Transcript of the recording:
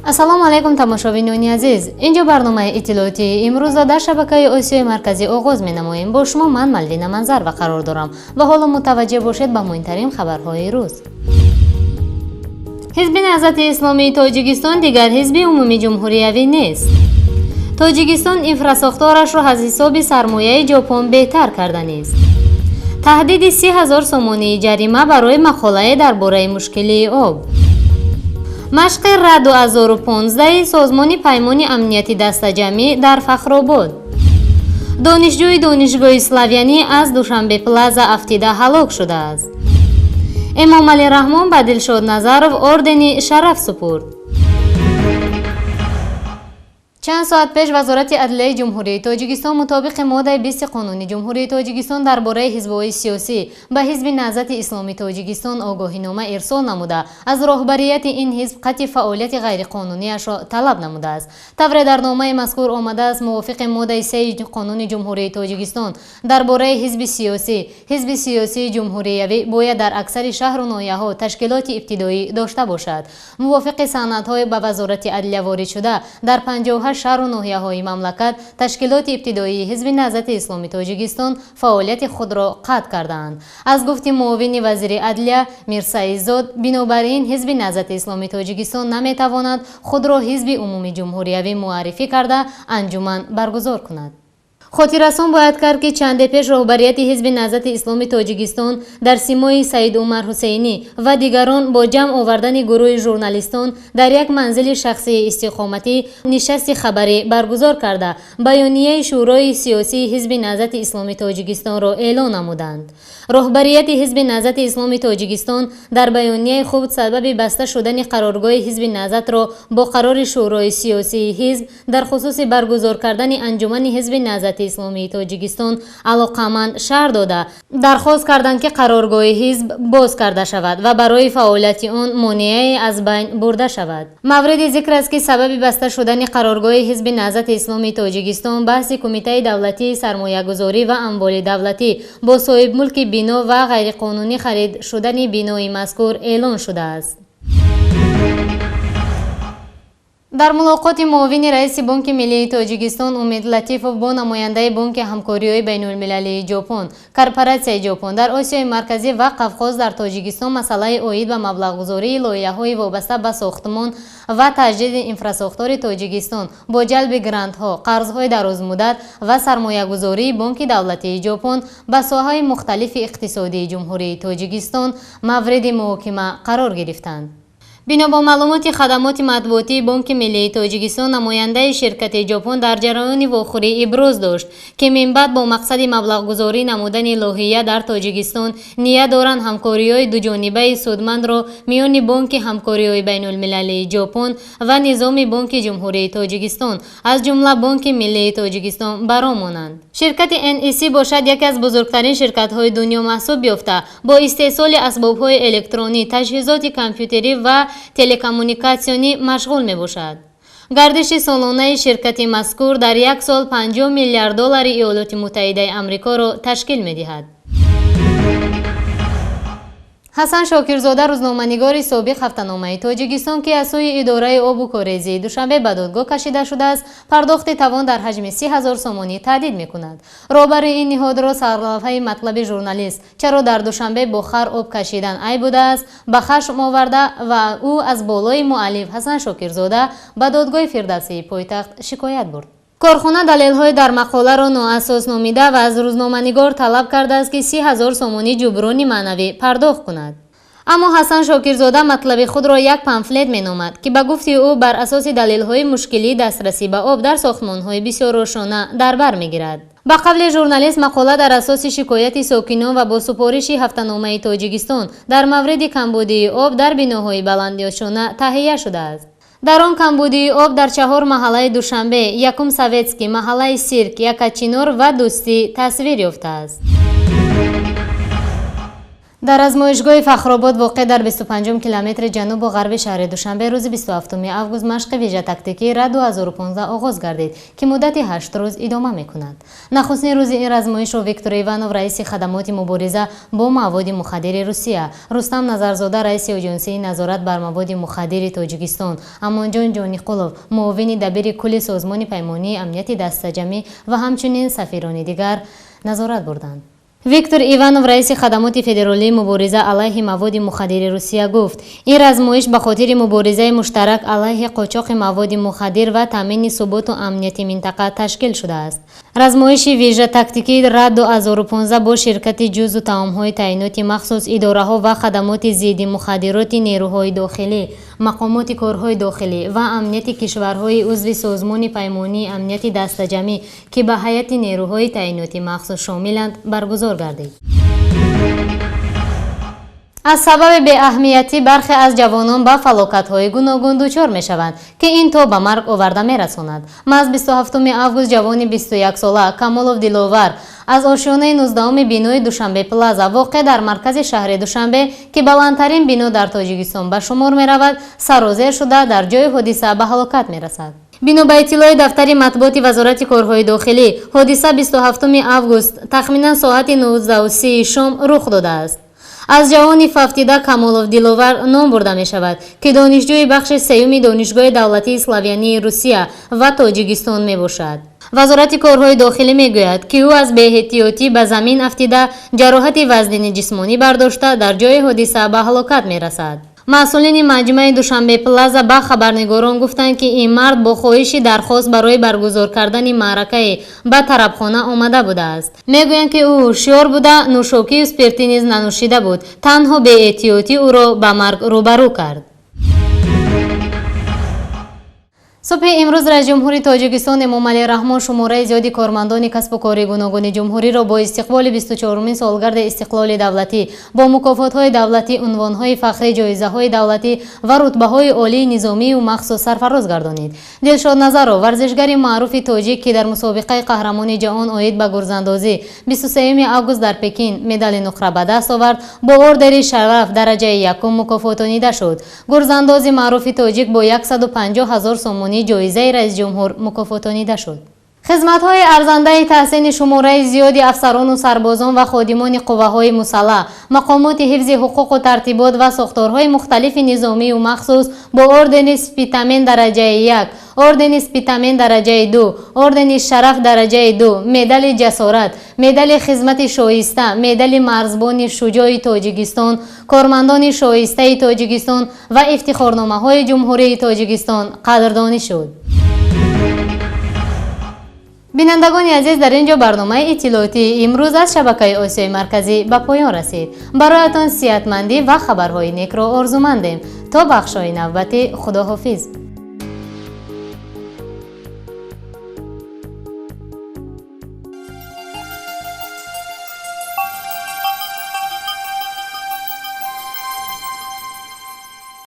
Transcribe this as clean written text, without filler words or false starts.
Ассалому алайкум, тамошобинони азиз. Инҷо барномаи иттилоотии имрӯза дар шабакаи Осиёи Марказӣ оғоз менамоем. Бо шумо ман, Малвина Манзарова, қарор дорам ва ҳоло мутаваҷҷеҳ бошед ба муҳимтарин хабарҳои рӯз. Ҳизби Наҳзати Исломии Тоҷикистон дигар ҳизби умумии ҷумҳуриявӣ нест. Тоҷикистон инфрасохторашро аз ҳисоби сармояи Ҷопон беҳтар карданист. Таҳдиди 30 000 сомонии ҷарима барои мақолае дар бораи мушкилии об. Машқи РА 2015 Созмони Паймони Амнияти Дастаҷамъӣ дар Фахробод. Донишҷӯи Донишгоҳи Славянӣ аз Душанбе Плаза афтида ҳалок шудааст. Эмомалӣ Раҳмон ба Дилшод Назаров ордени Шараф супурд. Чанд соат пеш Вазорати адлияи Ҷумҳурии Тоҷикистон мутобиқи моддаи 20 Қонуни Ҷумҳурии Тоҷикистон дар бораи ҳизбҳои сиёсӣ ба Ҳизби Наҳзати Исломии Тоҷикистон огоҳинома ирсол намуда, аз роҳбарияти ин ҳизб қатъи фаъолияти ғайриқонунияшро талаб намудааст. Тавре дар номаи мазкур омадааст, мувофиқи моддаи 3 Қонуни Ҷумҳурии Тоҷикистон дар бораи ҳизби сиёсӣ, ҳизби сиёсии ҷумҳуриявӣ бояд дар аксари шаҳру ноҳияҳо ташкилоти ибтидоӣ дошта бошад. Мувофиқи санадҳои ба Вазорати адлия воридшуда, дар 58 шаҳру ноҳияҳои мамлакат ташкилоти ибтидоии Ҳизби Наҳзати Исломии Тоҷикистон фаъолияти худро қатъ кардаанд. Аз гуфти муовини вазири адлия Мирсаидзод, бинобар ин Ҳизби Наҳзати Исломии Тоҷикистон наметавонад худро ҳизби умумии ҷумҳуриявӣ муаррифӣ карда, анҷуман баргузор кунад. Хотиррасон бояд кард, ки чанде пеш роҳбарияти Ҳизби Наҳзати Исломии Тоҷикистон дар симои Саидумар Ҳусейнӣ ва дигарон бо ҷамъ овардани гурӯҳи журналистон дар як манзили шахсии истиқоматӣ нишасти хабарӣ баргузор карда, баёнияи Шӯрои сиёсии Ҳизби Наҳзати Исломии Тоҷикистонро эълон намуданд. Роҳбарияти Ҳизби Наҳзати Исломии Тоҷикистон дар баёнияи худ сабаби баста шудани қароргоҳи Ҳизби Наҳзатро бо қарори Шӯрои сиёсии ҳизб дар хусуси баргузор кардани анҷумани Ҳизби Наҳзати Исломии Тоҷикистон алоқаманд шарҳ дода, дархост карданд, ки қароргоҳи ҳизб боз карда шавад ва барои фаъолияти он монеае аз байн бурда шавад. Мавриди зикр аст, ки сабаби баста шудани қароргоҳи Ҳизби Наҳзати Исломии Тоҷикистон баҳси Кумитаи давлатии сармоягузорӣ ва амволи давлатӣ бо соҳибмулки бино ва ғайриқонунӣ харид шудани бинои мазкур эълон шудааст. Дар мулоқоти муовини раиси Бонки Миллии Тоҷикистон Умид Латифов бо намояндаи Бонки ҳамкориҳои байнулмилалии Ҷопон, Корпоратсияи Ҷопон дар Осиёи Марказӣ ва Қавқоз дар Тоҷикистон, масъалаи оид ба маблағгузории лоиҳаҳои вобаста ба сохтмон ва таҷдиди инфрасохтори Тоҷикистон бо ҷалби грантҳо, қарзҳои дарозмуддат ва сармоягузории Бонки давлатии Ҷопон ба соҳаҳои мухталифи иқтисодии Ҷумҳурии Тоҷикистон мавриди муҳокима қарор гирифтанд. Бино бо маълумоти хадамоти матбуотии Бонки Миллии Тоҷикистон, намояндаи ширкати Ҷопон дар ҷараёни вохӯрӣ иброз дошт, ки минбаъд бо мақсади маблағгузорӣ намудани лоҳия дар Тоҷикистон ният доранд ҳамкориҳои дуҷонибаи судмандро миёни Бонки ҳамкориҳои байнулмилалии Ҷопон ва низоми Бонки Ҷумҳурии Тоҷикистон, аз ҷумла Бонки Миллии Тоҷикистон, баро монанд. Ширкати NEC бошад, яке аз бузургтарин ширкатҳои дунё маҳсуб ёфта, бо истеҳсоли асбобҳои электронӣ, таҷҳизоти компютерӣ ва телекоммуникатсионӣ машғул мебошад. Гардиши солонаи ширкати мазкур дар як сол 50 миллиард доллари Иёлоти Муттаҳидаи Амрикоро ташкил медиҳад. Ҳасан Шокирзода, рӯзноманигори собиқ ҳафтаномаи Тоҷикистон, ки аз сӯи идораи обу корезии Душанбе ба додгоҳ кашида шудааст, пардохти тавон дар ҳаҷми 30 000 сомонӣ таҳдид мекунад. Роҳбари ин ниҳодро сарлавҳаи матлаби журналист «Чаро дар Душанбе бо хар об кашидан айб будааст?» ба хашм оварда ва ӯ аз болои муаллиф Ҳасан Шокирзода ба додгоҳи Фирдавсии пойтахт шикоят бурд. Корхона далелҳои дар мақоларо ноасос номида ва аз рӯзноманигор талаб кардааст, ки 30 000 сомонӣ ҷуброни маънавӣ пардохт кунад. Аммо Ҳасан Шокирзода матлаби худро як памфлет меномад, ки ба гуфти ӯ бар асоси далелҳои мушкилии дастрасӣ ба об дар сохтмонҳои бисёрошона дар бар мегирад. Ба қавли журналист, мақола дар асоси шикояти сокинон ва бо супориши ҳафтаномаи Тоҷикистон дар мавриди камбудии об дар биноҳои баландёшона таҳия шудааст. Дар он камбудии об дар чаҳор маҳаллаи Душанбе, Якум Советский, маҳаллаи Сирк, Якачинор ва Дӯстӣ тасвир ёфтааст. Дар размоишгоҳи Фахробод, воқеъ дар 25 километри ҷанубу ғарби шаҳри Душанбе, рӯзи 27 август машқи вижатактикии РАД 2015 оғоз гардид, ки муддати 8 рӯз идома мекунад. Нахустин рӯзи ин размоишро Виктор Иванов, раиси хадамоти мубориза бо маводи мухаддири Русия, Рустам Назарзода, раиси оҷонсии назорат бар маводи мухаддири Тоҷикистон, Амонҷон Ҷониқулов, муовини дабири кулли Созмони паймонии амнияти дастаҷамӣ ва ҳамчунин сафирони дигар назорат бурданд. Виктор Иванов, раиси хадамоти федералии мубориза алайҳи маводи мухаддири Русия, гуфт: ин размоиш ба хотири муборизаи муштарак алайҳи қочоқи маводи мухаддир ва таъмини суботу амнияти минтақа ташкил шудааст. Размоиши вижатактикии РАД 2015 бо ширкати ҷузъу таомҳои таъиноти махсус, идораҳо ва хадамоти зидди мухаддироти нерӯҳои дохилӣ, мақомоти корҳои дохилӣ ва амнияти кишварҳои узви Созмони паймонии амнияти дастаҷамӣ, ки ба ҳайати нерӯҳои таъиноти махсус шомиланд, баргузор гардид. Аз сабаби беаҳамиятӣ бархе аз ҷавонон ба фалокатҳои гуногун дучор мешаванд, ки ин то ба марг оварда мерасонад. Маҳз 27 август ҷавони 21сола Камолов Диловар аз ошёнаи 19-уми бинои Душанбе Плаза, воқеъ дар маркази шаҳри Душанбе, ки баландтарин бино дар Тоҷикистон ба шумор меравад, сарозер шуда, дар ҷои ҳодиса ба ҳалокат мерасад. Бино ба иттилои дафтари матбуоти Вазорати корҳои дохилӣ, ҳодиса 27 август тахминан соати 19:30 шом рух додааст. Аз ҷавони фавтида Камолов Диловар ном бурда мешавад, ки донишҷӯи бахши сеюми Донишгоҳи давлатии славянии Русия ва Тоҷикистон мебошад. Вазорати корҳои дохилӣ мегӯяд, ки ӯ аз беэҳтиётӣ ба замин афтида, ҷароҳати вазнини ҷисмонӣ бардошта, дар ҷои ҳодиса ба ҳалокат мерасад. Масъулини маҷмӯаи Душанбе Плаза ба хабарнигорон гуфтанд, ки ин мард бо хоҳиши дархост барои баргузор кардани маъракае ба тарабхона омада будааст. Мегӯянд, ки ӯ ҳушёр буда, нӯшокию спиртӣ низ нанӯшида буд, танҳо беэҳтиётӣ ӯро ба марг рӯбарӯ кард. Субҳи имрӯз раисҷумҳури Тоҷикистон Эмомалӣ Раҳмон шумораи зиёди кормандони касбу кори гуногуни ҷумҳуриро бо истиқболи 24-умин солгарди истиқлоли давлатӣ бо мукофотҳои давлатӣ, унвонҳои фахрӣ, ҷоизаҳои давлатӣ ва рутбаҳои олии низомию махсус сарфароз гардонид. Дилшод Назаров, варзишгари маъруфи тоҷик, ки дар мусобиқаи қаҳрамони ҷаҳон оид ба гурзандозӣ 23 август дар Пекин медали нуқра ба даст овард, бо ордери Шараф дараҷаи якум мукофотонида шуд. Гурзандози маъруфи тоҷик бо 150 000 сомонӣ ҷоизаи раисҷумҳур мукофотонида шуд. Хизматҳои арзандаи таҳсини шумораи зиёди афсарону сарбозон ва ходимони қувваҳои мусаллаҳ, мақомоти ҳифзи ҳуқуқу тартибот ва сохторҳои мухталифи низомию махсус бо ордени Спитамен дараҷаи 1, ордени Спитамен дараҷаи 2, ордени Шараф дараҷаи 2, медали Ҷасорат, медали Хизмати шоиста, медали Марзбони шуҷои Тоҷикистон, кормандони шоистаи Тоҷикистон ва ифтихорномаҳои Ҷумҳурии Тоҷикистон қадрдонӣ шуд. Бинандагони азиз, дар ин ҷо барномаи иттилоотии имрӯз аз шабакаи Осиёи Марказӣ ба поён расид. Бароятон сиҳатмандӣ ва хабарҳои некро орзумандем. То бахшҳои навбатӣ, худоҳофиз.